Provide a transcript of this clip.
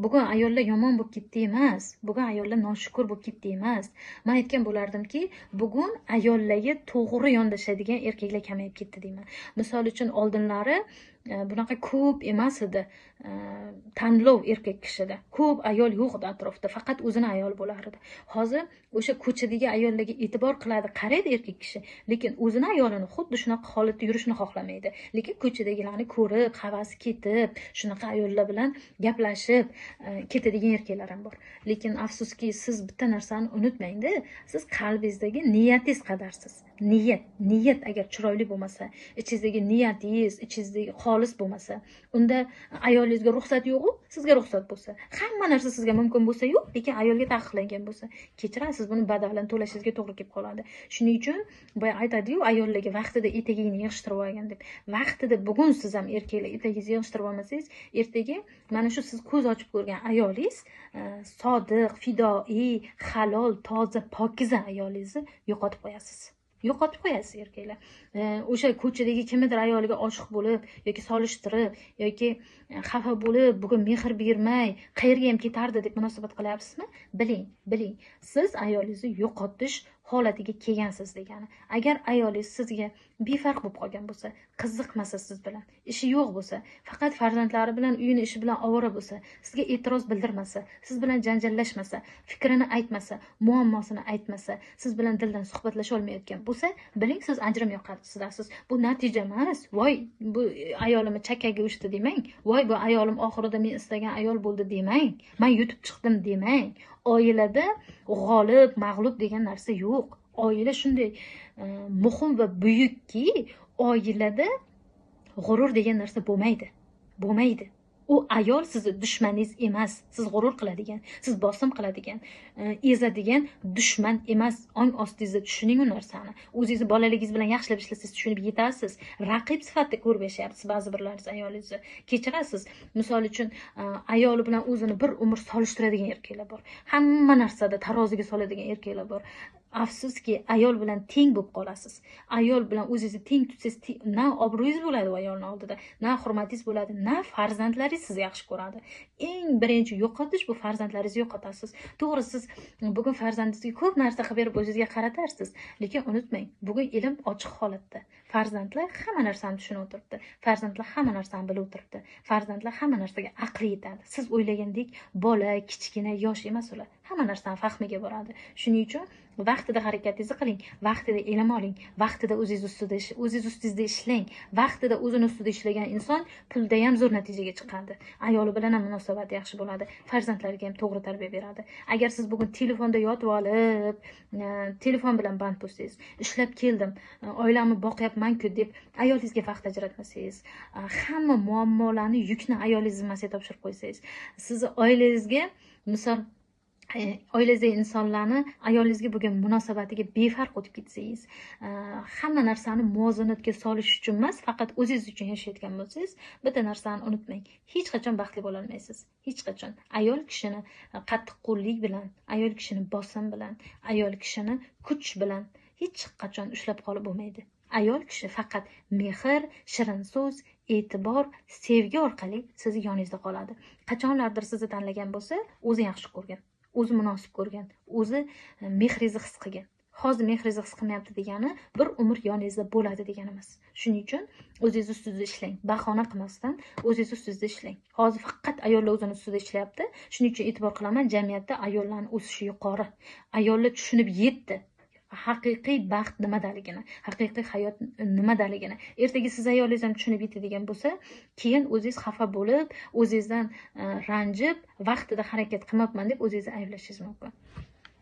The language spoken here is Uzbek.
Bugun ayollar yomon bo'lib ketdi emas, bugun ayollar noshukur bo'lib ketdi emas. Men aytgan bo'lardimki, bugun ayollarga to'g'ri yondashadigan erkaklar kamayib ketdi deyman. Misol uchun, oldinlari bunaqa ko'p emas edi tanlov erkak kishida. Ko'p ayol yo'q edi atrofda, faqat o'zini ayoli bo'lar edi. Hozir o'sha ko'chadagi ayollarga e'tibor qiladi, qaraydi erkak kishi, lekin o'zini ayolini xuddi shunaqa holatda yurishini xohlamaydi. Lekin ko'chadagilarni ko'rib, havasi ketib, shunaqa ayollar bilan gaplashib ketadigan erkaklar ham bor. Lekin afsuski, siz bitta narsani unutmangda, siz qalbingizdagi niyatingiz qadarsiz. Niyat agar chiroyli bo'lmasa, ichingizdagi niyatingiz, ichingizdagi xolis bo'lmasa, unda ayolingizga ruxsat yo'q-u, sizga ruxsat bo'lsa, hamma narsa sizga mumkin bo'lsa yo'q, lekin ayolga taqiqlangan bo'lsa, kechirasiz, buni badalini to'lashingizga to'g'ri kelib qoladi. Shuning uchun boya aytadi-yu, ayollarga vaqtida etagingni yig'ishtirib olgin deb. Vaqtida bugun siz ham erkaklar etagingizni yig'ishtirib olmasangiz, ertaga mana shu siz ko'z ochib ko'rgan ayolingiz, sodiq, fidoi, halol, toza, pokiza ayolingizni yo'qotib qo'yasiz. Yo'qotib qo'yasiz erkaklar. O'sha ko'chadagi kimnidir ayoliga oshiq bo'lib yoki solishtirib yoki xafa bo'lib, bugun mehr bermay, qayerga ham ketardi deb munosabat qilyapsizmi? Biling, biling. Siz ayolingizni yo'qotish holatiga kelgansiz degani. Agar ayolingiz sizga befarq bo'lib qolgan bo'lsa, qiziqmasa siz bilan, ishi yo'q bo'lsa, faqat farzandlari bilan, uyini ishi bilan ovora bo'lsa, sizga e'tiroz bildirmasa, siz bilan janjallashmasa, fikrini aytmasa, muammosini aytmasa, siz bilan dildan suhbatlasha olmayotgan bo'lsa, biling, siz ajrim yoqasidasiz. Bu natija emas. Voy, bu ayolimni chakkaga uchdi demang. Voy, bu ayolim oxirida men istagan ayol bo'ldi demang. Men yutib chiqdim demang. Oilada g'olib, mag'lub degan narsa yo'q. Oila shunday muhim va buyukki, oilada g'urur degan narsa bo'lmaydi. Bo'lmaydi. U ayol sizni dushmaningiz emas. Siz g'urur qiladigan, siz bosim qiladigan, ezadigan dushman emas. Ong ostingizda tushuning u narsani. O'zingizni bolaligingiz bilan yaxshilab ishlasangiz tushunib yetasiz. Raqib sifatida ko'rib yashayapsiz ba'zi birlaringiz ayolingizni. Kechirasiz. Misol uchun, ayoli bilan o'zini bir umr solishtiradigan erkaklar bor. Hamma narsada taroziga soladigan erkaklar bor. Afsuski, ayol bilan teng bo'lib qolasiz. Ayol bilan o'zingizni teng tutsangiz, na obro'yingiz bo'ladi u ayolning oldida, na hurmatingiz bo'ladi, na farzandlaringiz sizni yaxshi ko'radi. Eng birinchi yo'qotish bu farzandlaringizni yo'qotasiz. To'g'ri, siz bugun farzandingizga ko'p narsa qilib berib o'zingizga qaratarsiz, lekin unutmang, bugun ilm ochiq holatda. Farzandlar hamma narsani tushunib o'tiribdi. Farzandlar hamma narsani bilib o'tiribdi. Farzandlar hamma narsaga aqli yetadi. Siz o'ylagandek bola, kichkina, yosh emas ular. Hamma narsani fahmiga boradi. Shuning uchun vaqtida harakatingizni qiling, vaqtida ilm oling, vaqtida o'zingiz ustida o'zingiz ustingizda ishlang. Vaqtida o'zini ustida ishlagan inson pulda ham zo'r natijaga chiqadi. Ayoli bilan ham munosabati yaxshi bo'ladi, farzandlariga ham to'g'ri tarbiya beradi. Agar siz bugun telefonda yotib olib, telefon bilan band bo'lsangiz, ishlab keldim, oilamni boqyapman-ku deb ayolingizga vaqt ajratmasangiz, hamma muammolarni, yukni ayolingiz zimmasiga topshirib qo'ysangiz, sizni oilangizga, misol, oilangizdagi insonlarni ayolingizga bo'lgan munosabatiga befarq o'tib ketsangiz, hamma narsani muvozanatga solish uchun emas, faqat o'zingiz uchun yashayotgan bo'lsangiz, bitta narsani unutmang, hech qachon baxtli bo'la olmaysiz. Hech qachon. Ayol kishini qattiqqo'llik bilan, ayol kishini bosim bilan, ayol kishini kuch bilan hech qachon ushlab qolib bo'lmaydi. Ayol kishi faqat mehr, shirin so'z, e'tibor, sevgi orqali sizni yoningizda qoladi. Qachonlardir sizni tanlagan bo'lsa, o'zi yaxshi ko'rgan, o'zi munosib ko'rgan, o'zi mehringizni his qilgan. Hozir mehringizni his qilmayapti degani bir umr yoningizda bo'ladi degani emas. Shuning uchun o'zingiz ustida ishlang, bahona qilmasdan o'zingiz ustida ishlang. Hozir faqat ayollar o'zini ustida ishlayapti. Shuning uchun e'tibor qilaman, jamiyatda ayollarning o'sishi yuqori. Ayollar tushunib yetdi haqiqiy baxt nimadaligini, haqiqiy hayot nimadaligini. Ertaga siz ayolingiz ham tushunib yetadigan bo'lsa, keyin o'zingiz xafa bo'lib, o'zingizdan ranjib, vaqtida harakat qilmabman deb o'zingizni ayblashingiz mumkin.